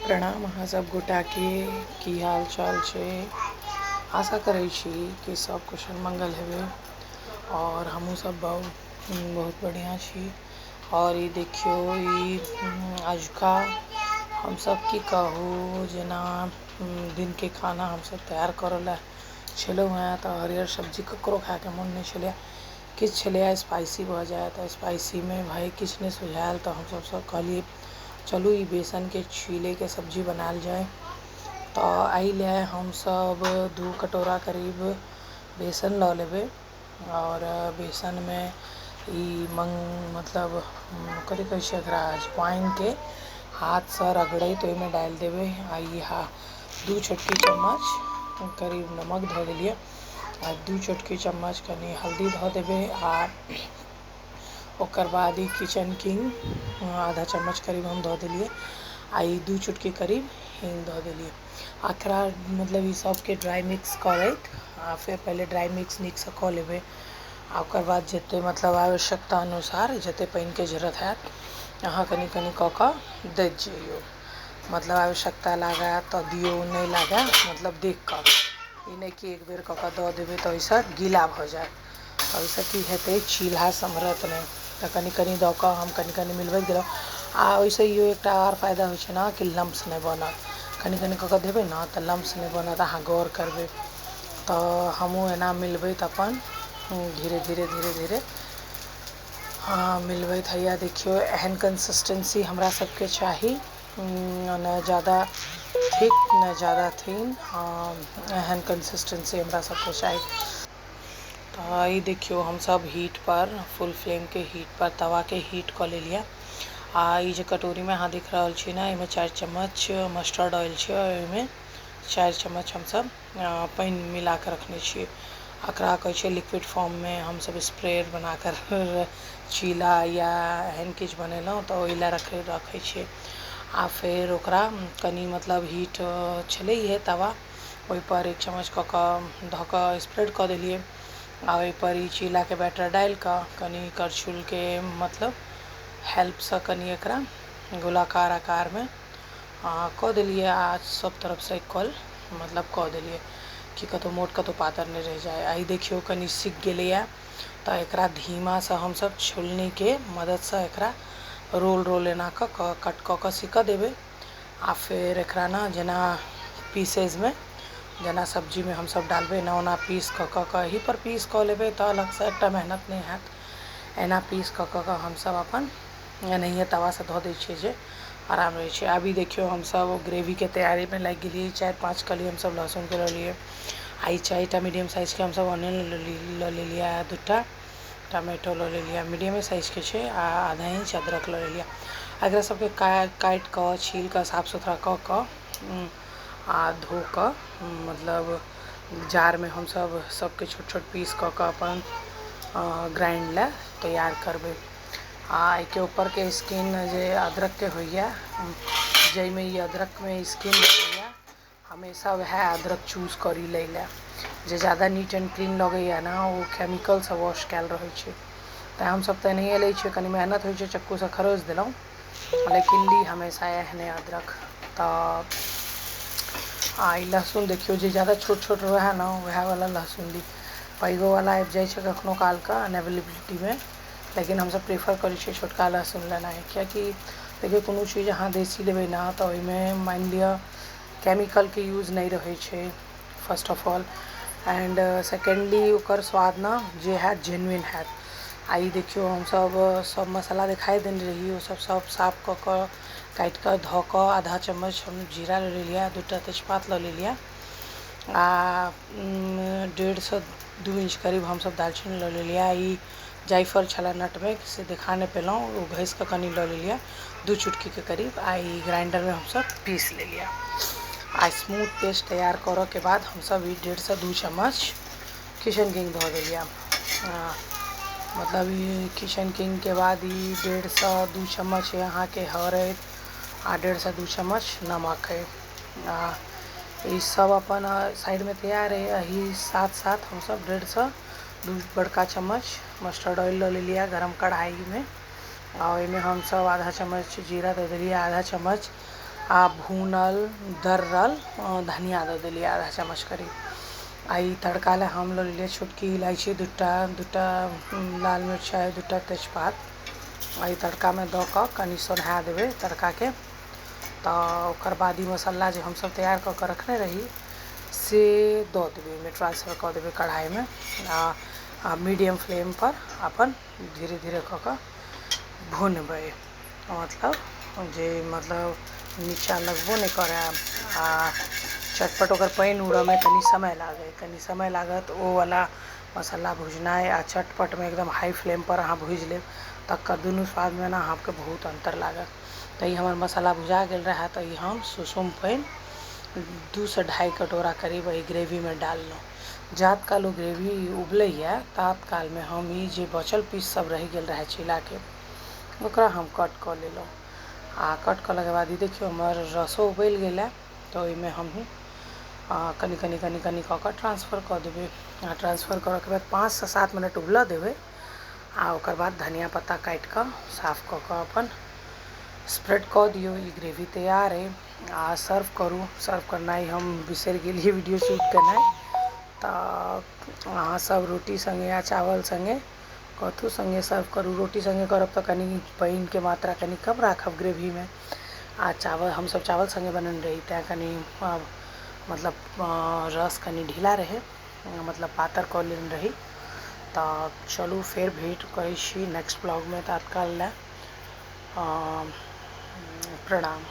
प्रणाम अहाँ सब गोटाके। की हाल चाल छै? आशा करै छी कि सब कुशल मंगल हेबै और हमहूँ सब बहुत बहुत बढ़िआँ छी। और ई देखियौ, ई अजुका हमसब की कहू, जेना दिनके खाना हमसब तैयार करऽ लए छलहुँ हेँ तऽ हरियर सब्जी ककरो खायके मोन नहि छलैए। किछु छलैए स्पाइसी भऽ जाय, तऽ स्पाइसीमे भाय किछु नहि सुझायल, तऽ हमसब सब कहलियै चलू ई बेसनके छीलेके सब्जी बनायल जाय। तऽ एहि लए हमसब 2 कटोरा करीब बेसन लऽ लेबै और बेसनमे ई मतलब कथी कहै छै एकरा, अजवाइनके हाथसँ रगड़ैत ओहिमे डालि देबै। आ ई 2 छोटकी चम्मच करीब नमक धऽ देलियै आ 2 छोटकी चम्मच कनि हल्दी धऽ देबै। आ ओकर बाद ई किचन किंग आधा चम्मच करीब हम धऽ देलियै आ ई 2 चुटकी करीब हींग धऽ देलियै। एकरा मतलब ई सबके ड्राइ मिक्स करैत आ फेर पहिले ड्राइ मिक्स नीकसँ कऽ लेबै आ ओकर बाद जते मतलब आवश्यकता अनुसार जते पानिके जरूरत हैत अहाँ कनि कनि कऽ कऽ दैत जइयौ। मतलब आवश्यकता लागै तऽ दियौ, नहि लागै मतलब देख कऽ, ई नहि कि एक बेर कऽ कऽ दऽ देबै तऽ ओहिसँ गीला भऽ जायत, ओहिसँ की हेतै, चील्हा सम्हरत नहि। तऽ कनि कनि दऽ कऽ हम कनि कनि मिलबैत गेलहुँ। आ ओहिसँ इहो एकटा आओर फायदा होइ छै ने कि लम्स नहि बनत। कनि कनि कऽ कऽ देबै ने तऽ लम्स नहि बनत, अहाँ गौर करबै तऽ। हमहूँ एना मिलबैत अपन धीरे धीरे धीरे धीरे, हँ, मिलबैत हैया देखियौ, एहन कंसिस्टेंसी हमरा सबके चाही, नहि जादा थिक नहि जादा थिन। हँ, एहन कंसिस्टेंसी हमरा सबके चाही। तऽ ई देखियौ, हमसब हीट पर फुल फ्लेमके हीट पर तवाके हीट कऽ लेलियै। आ ई जे कटोरीमे अहाँ देख रहल छी ने, एहिमे 4 चम्मच मस्टर्ड ऑयल छै और ओहिमे 4 चम्मच हमसब पानि मिला कऽ रखने छियै। एकरा कहै छै लिक्विड फॉर्ममे हमसब स्प्रेड बना कऽ चीला या एहन किछु बनेलहुँ तऽ ओहि लए रखै छियै। आ फेर ओकरा कनि मतलब हीट छलैहे तवा, ओहिपर 1 चम्मच कऽ कऽ धऽ कऽ स्प्रेड कऽ देलियै आ ओहिपर ई चीलाके बैटर डालि कऽ कनि करछुलके मतलब हेल्पसँ कनि एकरा गोलाकार आकारमे कऽ देलियै आ सब तरफसँ इक्वल मतलब कऽ देलियै कि कतहु मोट कतहु पातर नहि रहि जाइ। आ ई देखियौ, कनि सिक गेलैए तऽ एकरा धीमासँ हमसब छोलनीके मददसँ एकरा रोल रोल एना कऽ कऽ कट कऽ कऽ सिकऽ देबै। आ फेर एकरा ने जेना पीसेजमे जेना सब्जीमे हमसब डालबै ने, ओना पीस कऽ कऽ कऽ एहि पर पीस कऽ लेबै तऽ अलगसँ एकटा मेहनत नहि हैत। एना पीस कऽ कऽ कऽ हमसब अपन एनाहिए तवासँ धऽ दै छियै जे आराम रहै छै। अभी देखियौ, हमसब ग्रेवीके तैयारीमे लागि गेलियै। 4 5 कली हमसब लहसुनके लऽ लेलियै आ ई 4टा मीडियम साइजके हमसब ऑनियन लऽ लेलियै आ 2टा टमाटो लऽ लेलियै, मीडियमे साइजके छै, आ आधा इंच अदरक लऽ लेलियै। एकरा सबके काटि कऽ, छील कऽ, साफ सुथरा कऽ कऽ आ धो कऽ मतलब जारमे हमसब सबके छोट छोट पीस कऽ कऽ अपन ग्राइंड लए तैयार करबै। आ एहिके ऊपरके स्किन जे अदरकके होइए, जाहिमे ई अदरकमे स्किन रहैए, हमेशा वएह अदरक चूज करी लै लए जे ज्यादा नीट एंड क्लीन लगैए ने, ओ केमिकलसँ वॉश कयल रहै छै। तऽ हमसब तऽ एनाहिए लै छियै, कनि मेहनत होइ छै, चक्कूसँ खरोचि देलहुँ, लेकिन ली हमेशा एहने अदरक। तऽ आ ई लहसुन देखियौ, जे ज्यादा छोट छोट रहए ने, वएह वाला लहसुन ली। पैघोवला आबि जाइ छै कखनो कालके अनअवेलेबिलिटीमे, लेकिन हमसब प्रेफर करै छियै छोटका लहसुन लेनाइ, कियाकि देखियौ, कोनो चीज अहाँ देसी लेबै ने तऽ ओहिमे मानि लिअ केमिकलके यूज नहि रहै छै first of all, and secondly ओकर स्वाद ने जे हैत जेन्युइन हैत। आ ई देखियौ, हमसब सब मसाला देखाइ देने रही, ओ सब सब साफ कऽ कऽ, काटि कऽ, धऽ कऽ आधा चम्मच हम जीरा लऽ लेलियै, 2टा तेजपात लऽ लेलियै आ 1.5सँ 2 इंच करीब हमसब दालचीनी लऽ लेलियै। आ ई जायफल छलै नटमेग, से देखा नहि पेलहुँ, ओ घसि कऽ कनि लऽ लेलियै 2 चुटकीके करीब। आ ई ग्राइंडरमे हमसब पीस लेलियै आ स्मूथ पेस्ट तैयार करऽके बाद हमसब ई 1.5सँ 2 चम्मच किचन किंग धऽ देलियै। मतलब ई किचन किंगके बाद ई 1.5सँ 2 चम्मच अहाँके हरैद आ 1.5सँ 2 चम्मच नमक है। आ ई सब अपन साइडमे तैयार है। एही साथ साथ हमसब 1.5सँ 2 बड़का चम्मच मस्टर्ड ऑयल लऽ लेलियै गरम कढ़ाईमे आ ओहिमे हमसब आधा चम्मच जीरा दऽ देलियै, आधा चम्मच आ भूनल दर्रल धनिया दऽ देलियै आधा चम्मच करीब। आ ई तड़का लए हम लऽ लेलियै छोटकी इलायची दूटा, दूटा लाल मिरचाइ, दूटा तेजपात। आ ई तड़कामे दऽ कऽ कनि सोन्हा देबै तड़काके। तऽ ओकर बाद ई मसाला जे हमसब तैयार कऽ कऽ रखने रही से दऽ देबै ओहिमे, ट्रांसफर कऽ देबै कढ़ाइमे आ मीडियम फ्लेम पर अपन धीरे धीरे कऽ कऽ भुनबै। मतलब जे मतलब नीचाँ लगबो नहि करै आ चटपट ओकर पानि उड़ऽमे कनि समय लागै, कनि समय लागत ओ वाला मसाला भुजनाइ आ चटपटमे एकदम हाई फ्लेम पर अहाँ भुजि लेब, तकर दुनू स्वादमे ने अहाँके बहुत अन्तर लागत। तऽ ई हमर मसाला भुजा गेल रहै, तऽ ई हम सुसुम पानि 2 से 2.5 कटोरा करीब एहि ग्रेवीमे डाललहुँ। जात काल ओ ग्रेवी उबलैए तात कालमे हम ई जे बचल पीस सब रहि गेल रहै चीलाके, ओकरा हम कट कऽ लेलहुँ। आ कट कयलाके बाद ई देखियौ, हमर रसो उबलि गेलै। तऽ ओहिमे हमहूँ कनि कनि कनि कनि कऽ कऽ ट्रांसफर कऽ देबै आ ट्रांसफर करऽके बाद 5 से 7 मिनट उबलऽ देबै। आ ओकर बाद धनिया पत्ता काटि कऽ, साफ कऽ कऽ अपन स्प्रेड कऽ दियौ। ई ग्रेवी तैयार अइ आ सर्व करू। सर्व करनाइ हम बिसरि गेलियै वीडियो शूट केनाइ। तऽ अहाँ सब रोटी सङ्गे या चावल सङ्गे, कथु सङ्गे सर्व करू। रोटी सङ्गे करब तऽ कनि पानिके मात्रा कनि कम राखब ग्रेवीमे आ चावल, हमसब चावल सङ्गे बनेने रही, तैं कनि मतलब रस कनि ढीला रहै, मतलब पातर कऽ लेने रही। तऽ चलू, फेर भेँट करै छी नेक्स्ट ब्लॉगमे। तात्काल लए प्रणाम।